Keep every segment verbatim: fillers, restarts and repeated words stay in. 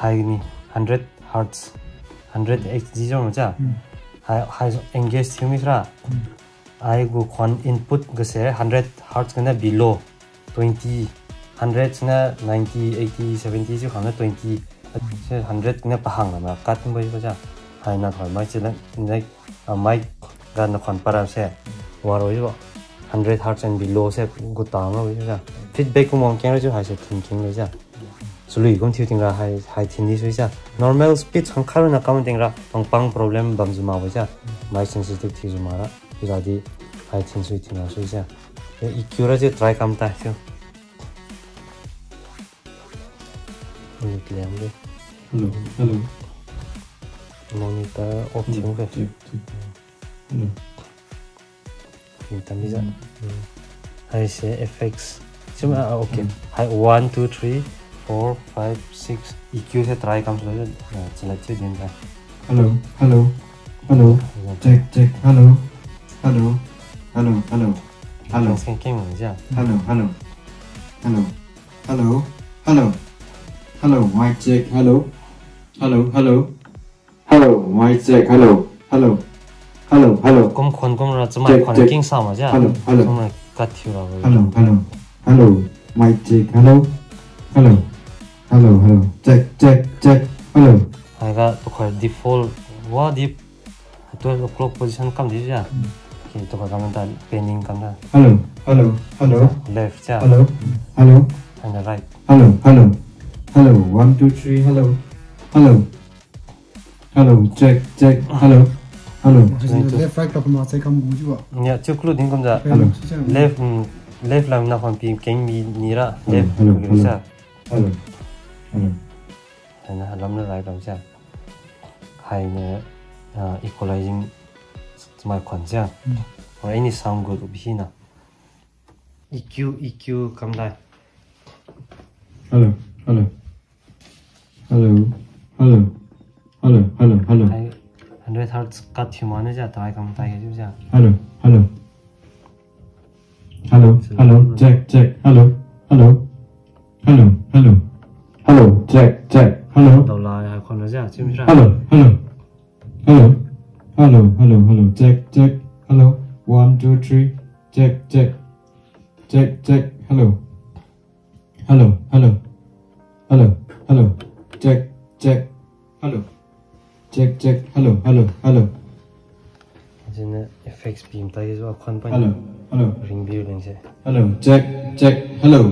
Hai ni hundred hertz, hundred H Z zong cha. Hai, hai engage thiu mi sra. Ai gu khon input ga se hundred hertz gene below twenty, hundred ne ninety, eighty, seventy chu khang ne twenty, se hundred ne pahang na kat bai ba cha. Hai na thoi mai chi le, ne, a, mic ga na khon para se, wa roi ba. Hundred hertz and below se gu ta nga bai cha. Feedback kum wang keng roi chu hai se thinking le cha. Sului kum thiu ting ra hai, hai thin di sui cha. Normal speed hang kharu na kam ting ra, pang pang problem bam zu ma bai cha. Mai sensitive thiu zu ma ra. Pila di hai thin sui thin ra sui cha. E E Q ra je try kam ta thiu. Ni kliang de. Hello, hello. Monitor off thiu ke. Check, check. Hello. Ni tam di za. Hai se effects. Sima, ah, okay. Hai one, two, three, four, five, six. E Q se try kam sui. Ah, chala thiu din ta. Hello, hello, hello. Check, check. Hello, hello, hello, hello. Hello. Keng keng ja. Hello, hello, hello. Hello, hello. Hello, mic check. Hello. Hello, hello. Hello, mic check. Hello. Hello. Hello, hello. Kum khon kum ra chumai khon king sa ma ja. Hello, hello. Chumai kat thiu ra. Hello, hello. Hello, mic check. Hello. Hello. Hello, hello. Check, check, check. Hello. Hai ga tu khoi default wa di twelve o'clock position kam di ja. Okay, tu khoi kam da panning kam da. Hello, hello, hello. Left ja. Hello, hello. And the right. Hello, hello. Hello, one, two, three, hello. Hello. Hello, check, check. Hello. Hello. Left, right, pa ma check kam gu ju ba. Nia, chu klu ding kam ja. Hello. Left, mm, left lam na hon pi keng mi ni ra. Hello, left, hello, hello. Hello. Hello. Hai na lam na right lam ja. Hai ne, ah, equalizing smai khon ja. Or any sound good bi na. E Q, E Q kam dai. Hello, hello. Hello, hello. Hello, hello, hello. Hai, hundred hertz kat thiu ma ne ja, try kam tai ke ju ja. Hello, hello. Hello, hello, check, check. Hello, hello. Hello, hello. Hello, check, check. Hello. Dau la hai khon ja, chim ra. Hello, hello. Hello. Hello, hello, hello. Check, check. Hello. One, two, three. Check, check. Check, check. Hello. Hello, hello. Hello, hello. Check, check. Hello. Check, check. Hello, hello, hello. Zene effects pim tai zo khon pa. Hello, hello. Ring biu leng se. Hello, check, check. Hello.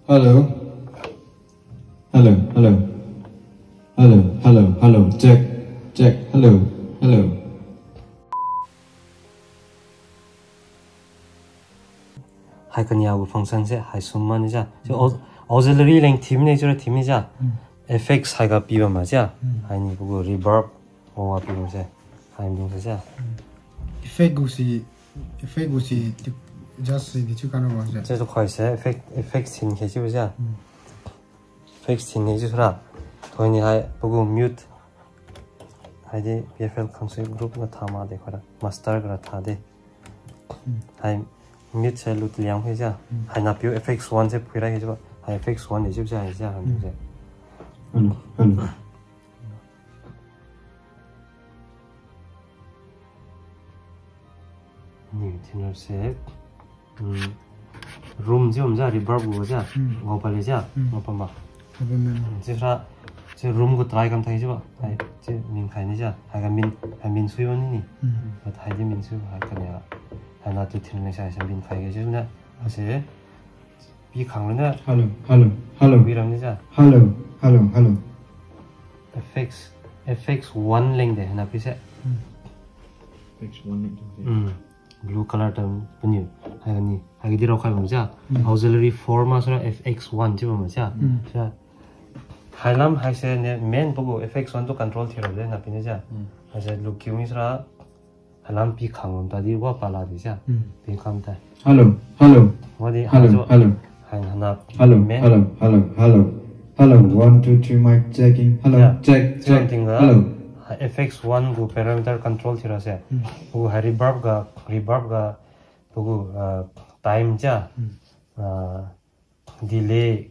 Hello. Hello, hello. Hello, hello, hello. Check, check. Hello, hello. Hai kania gu function se, hai sum ma ni ja. Se au-, auxiliary leng theme ne, chura theme ni ja. Effects hai ga pi bam ma ja. Hai ni gu reverb, o wa pi bam se. Hai ni se ja. Effect gu si, effect gu si, just si di chu kan wa ja. Se to khoi se, effect, effects thin ke chu ja. Effects thin ne chu ra. Toi ni hai, pe gu mute. Hai de P F L Concert Group na tha ma de khora. Master gra tha de. Hai mute se lut liang he ja. Hai na piu effects one se pui ra he ja. Hai effects one de ju ja he ja han de. Hello, hello. Ni thinner se, mm, room zium ja, reverb gu ja, ngau pa le ja, ngau pa ma. Zium ra, zi room gu try kam thai ziu ba, hai, zi min khai ni ja, hai ga min, hai min sui ba ni ni. But hai di min sui ba, hai ka ne ra. Hai na tu thinner se, hai se min khai ge ziu ne, hai se, Pi khang ne. Hello, hello, hello. Pi ram ni ja. Hello, hello, hello. Effects, effects one leng de, na pi se. Effects one leng de. Blue color tam puni. Hai ni, hai di rau khai bam ja. Auxiliary four ma sura F X one chi bam ja. Sa. Hai lam hai se ne main pe gu F X one to control thi ra de na pi ni ja. Hai se lu kiu mi sura. Halam pi khang lam ta di wa pa la di ja. Pi kham ta. Hello, hello. Wa di hello, hello. Hai na. Hello, hello, hello, hello. Hello, one, two, three, mic checking. Hello, check, check. Hello. Effects one gu parameter control thi ra se. Gu hai reverb ga, reverb ga, gu, uh, time ja. Uh, delay,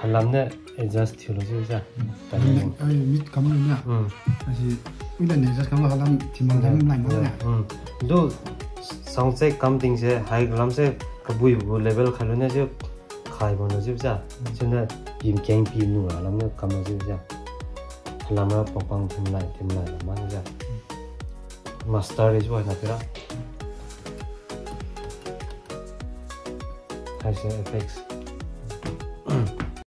Halam ne adjust thiu lu ziu za. Ai, mit kam lu na. Hmm. Asi, ui da ne adjust kam lu halam timan dam lai ma na. Hmm. Du sound check kam ting se, hai lam se, kabui bu level kai lu ne ziu, kai bam lu ziu za. Chuna pim keng pim nu halam ne kam lu ziu za. Halam ra pang pang tim lai, tim lai la ma za. Master is what na kira. Hai se effects.